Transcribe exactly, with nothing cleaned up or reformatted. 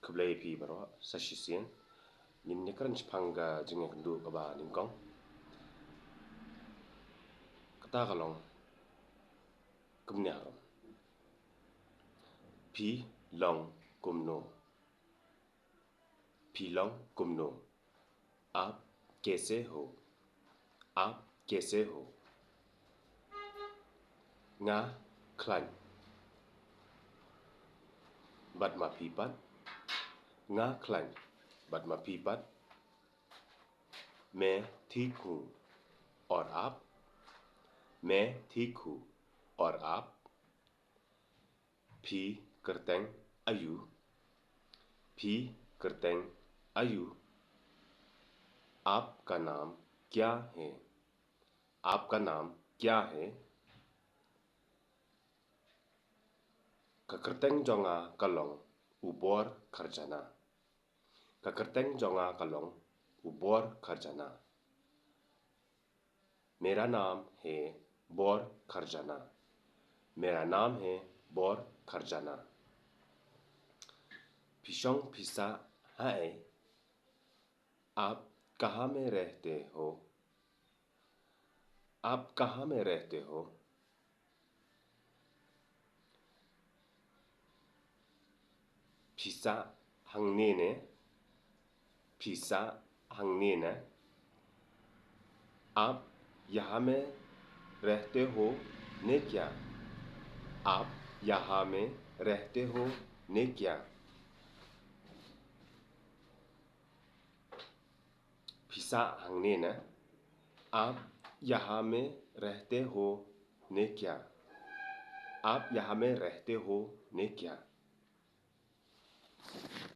Khublei phi baroh sa shisien. Ngin ïakren shaphang ka jingïakynduh kaba nyngkong. Kata ka long kumne harum. Phi long kumno? Phi long kumno? आप कैसे हो? आप कैसे हो? Nga khlaiñ bad ma phi pat. Nga khlaiñ bad ma phi pat. मैं ठीक हूँ। और आप? मैं ठीक हूँ। और आप? Phi kyrteng aïu? Phi kyrteng aïu? आपका नाम क्या है? आपका नाम क्या है? Ka kyrteng jong nga ka long u Bor Kharjana. Ka kyrteng jong nga ka long u Bor Kharjana. मेरा नाम है बोर खरजाना। मेरा नाम है बोर खरजाना। Phi shong phi sah haei? आप कहाँ में रहते हो? आप कहाँ में रहते हो? Phi sah hangne ne? Phi sah hangne ne? आप यहाँ में रहते हो ने क्या? आप यहाँ में रहते हो ने क्या? Phi sah hangne ne? आप यहाँ में रहते हो ने क्या? आप यहाँ में रहते हो ने क्या?